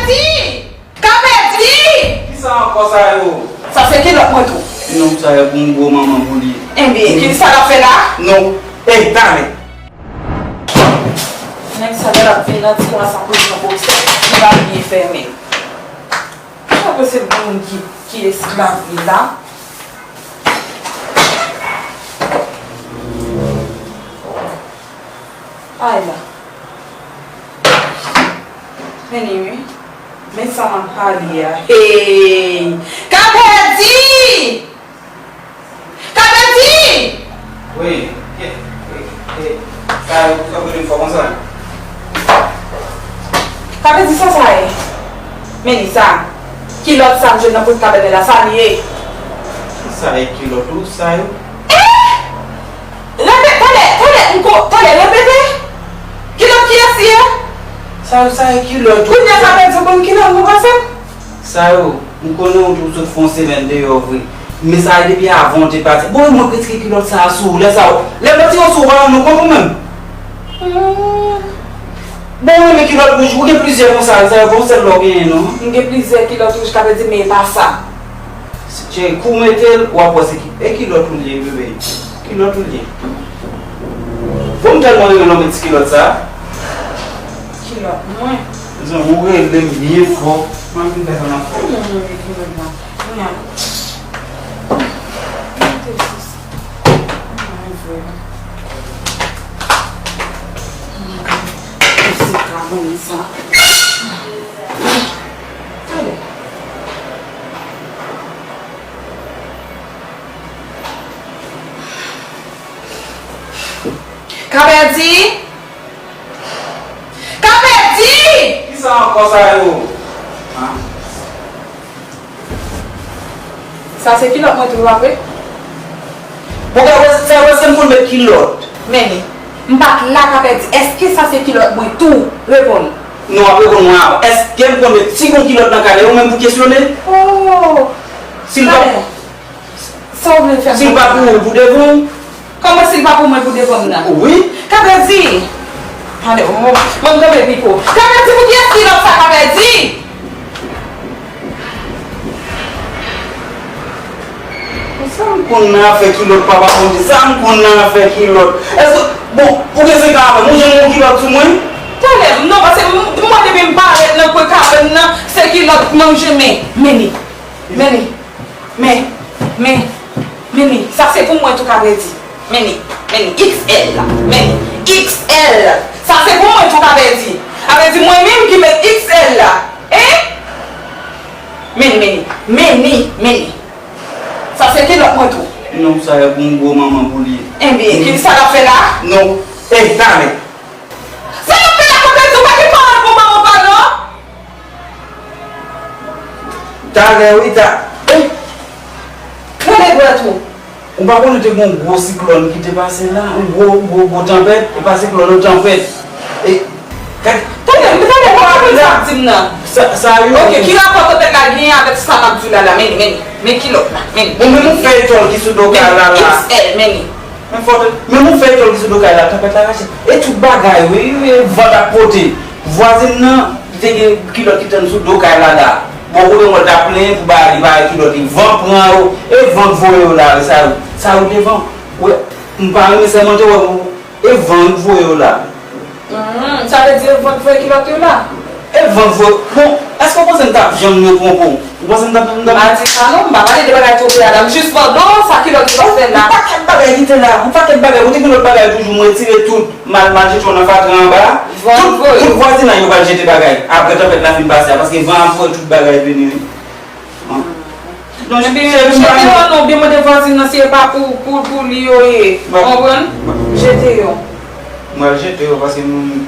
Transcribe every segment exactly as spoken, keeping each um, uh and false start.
Kapèdi! Kapèdi! Kisa ankò sa yo? Sa se kilòt mwen tou. Non, sa yo pou yon gwo manman pou li. Enben, ki sa l ap fè la? Non. Ey, talè. Nèg sa lè l ap vin nan tiwa sa pou l pran bòksè, li pa byen fèmen. Ki pa posib pou moun ki, ki esklav li la? Ay la. Men li wi. Men sa m ap pale a. Hey! Kapèdi! Kapèdi! Wi. Ke, ke, ke, sa yo, sa yo vin fò konsa? Kapèdi sa sa ye? Men li sa. Kilòt sa m jwenn nan poukabènè la, sa li ye? Sa e kilòt ou, sa yo? Eh! Repete, talè, talè, m ko, talè, repete. Kilòt kiyès li ye? Sa yo, sa e kilòt ou. Kounye a sa pèdi pou m kilòt mwen pase. Sa yo, m konnen ou tou sot fè yon semèn deyò vre. Men sa e depi avan w te pati. Bon, mwen kritike kilòt sa a sou ou. Lè sa yo, lè m retire w sou ou, ou pa rann ou kont ou menm. Hmm. Bon, ou renmen kilòt wouj, ou gen plizyè konsa, sa yo pa yon sèl lè w genyen non. M gen plizyè kilòt wouj, kapèdi, men e pa sa. Cheri, kou w mete l, w ap wè se ki, e kilòt ou l ye, bebe. Kilòt ou l ye. Bon, m tèlman renmen lè w met ti kilòt sa. Kilòt mwen. Zanmi, ou rele m byen fò. M ap vin fè sa m ap fè. Kounye a m rele kilòt la. Kounye a. Mete sou sa. Mwen vre. Mwen se ka bon sa. Tande. Kapèdi! Kapèdi! Kisa ankò sa yo? Sa se kilòt mwen tou, pa vre? Bon, gade, sa vre, se m konn met kilòt. Men li. M pa t la, Kapèdi. Èske sa se kilòt mwen tou? Reponn. Non, w ap reponn mwen avan. Èske m konn met ti gon kilòt nan kay la? Ou menm pou kesyone? Oh! Si l pa, sa w vle fè m konprann la? Si l pa pou ou, l pou devan w. Kòman si l pa pou mwen, pou devan m nan? Wi. Kapèdi! Tande, mwen, mwen, mwen kanpe piko. Kapèdi, pou kiyès kilòt sa, Kapèdi? Sa m konn nan afè kilòt, papa Bondye? Sa m konn nan afè kilòt? Èske, bon, ou gen senk an avè m, ou janm wè yon kilòt sou mwen? Talè, non, paske m, m wè depi m parèt nan kwen kabèn nan, se kilòt manje, men, men li, men li. Men, men, men li. Sa se pou mwen tou, Kapèdi. Men li, men li, X L la. Men li, X L. Sa se pou mwen tou, Kapèdi. Kapèdi, mwen menm ki met X L la. Hein? Men li, men li, men li, men li. Sa se kilòt mwen tou. Non, sa e pou yon gwo manman pou li. Enben, ki sa l ap fè la? Non. Ey, talè. Sa l ap fè la, Kapèdi, ou pa gen pawòl pou manman pa non? Talè wi, ta, eh! Tande dwèt ou. Ou pa konnen te gen yon gwo siklòn ki te pase la, yon gwo, gwo, gwo tanpèt, e pa siklòn non, tanpèt. E, gade, tande, tande, tande sa w ap di m nan. Sa, sa yo. Ok, ki rapò tanpèt la genyen avèk sa m ap di w la la? Men li, men li, men kilòt la, men li. Bon, men yon feyton ki sou do kay la la. X L, men li. Men fò, men yon feyton ki sou do kay la, tanpèt la rache. E tout bagay, wi, wi, van t ap pote. Vwazin nan, li te gen kilòt ki tann sou do kay la la. Bò kote mwen t ap plenyen pou bagay li pa gen kilòt li. Van pran yo, e van k voye yo la, sa yo, sa yo devan. Wè, m pa renmen sèmante wè, e van k voye yo la. Hmm, sa vle di e van k voye kilòt yo la? E van k voye, bon, èske w panse m t ap janm nan twonpe w? Ou panse m t ap, m t ap. M pa di sa non, m pa pale de bagay twonpe a la, m jis mande w sa kilòt yo ap fè la. Yon pakèt bagay ki te la, yon pakèt bagay, ou te gen lòt bagay toujou, m retire tout. M al, m al jete yo nan fatra anba. Tout, tout vwazinay yo pral jete bagay. Apre tanpèt la fin pase a, paske van ap voye tout bagay vini, wi. Non, epi, cheri, m pa jete yo non, oubyen mande vwazin nan si e pa pou, pou, pou li yo ye. Ou konprann? Jete yo. M al jete yo, paske m,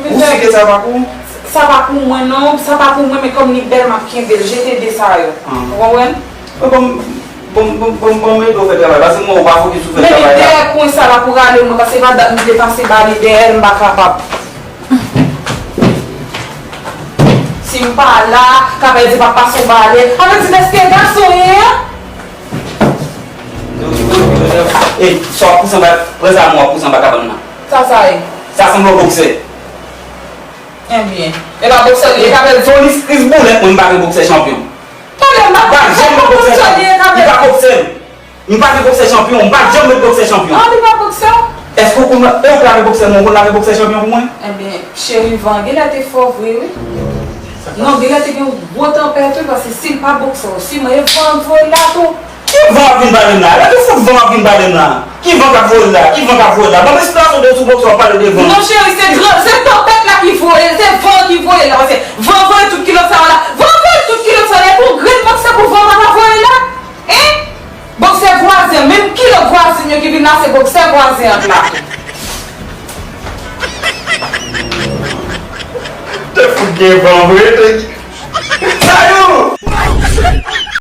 ou si ke sa pa pou ou? Sa pa pou mwen non, sa pa pou mwen, men kòm li bèl, m ap kenbe l, jete de sa yo. Ou konprann? Bon, bon, bon, bon, bon, m ede w fè travay, paske mwen, ou pa fokis sou fè travay la. Men li dèyè kwen sa la pou rale mwen, paske pa dat m te pase ba li dèyè l, m pa kapab. Si m pa la, Kapèdi p ap pase w balè. Kapèdi, èske gason ye? Ey, sa w ap pouse anba, pran sa mwen w ap pouse anba kabann nan. Sa sa ye? Sa sanble yon bòksè. Ebyen, e pa boksè li ye k ap fè l. Sonis Chris Boulèt, mwen, m pa gen boksè chanpyon. Tande, m pa janm met boksè chanpyon. Li pa boksè. M pa gen boksè chanpyon, m pa janm met boksè chanpyon. An, li pa boksè. Èske w konn, e w lave boksè mwen, ou konn lave boksè chanpyon pou mwen? Ebyen, cheri, van genlè te fò vre, wi. Non, genlè te gen yon gwo tanpèt, wi, paske si l pa boksè, si mwen, e van voye la tou. Ki van ap vin pale m la? Lè ki fout van ap vin pale m la? Ki van k ap voye l la? Ki van k ap voye l la? Ban m esplikasyon de sou boksè w ap pale de van. Non, cheri, se gran, se tanpèt la ki voye l, se van ki voye l la, paske van voye tout kilòt sa yo la. Van voye tout kilòt sa yo la, epi yon grenn boksè pou van pa ta voye l la? Hein? Boksè vwazen, menm kilòt vwazin yo ki vin la, se boksè vwazen an k la tou. Te fout gen van vre, te. Sayou!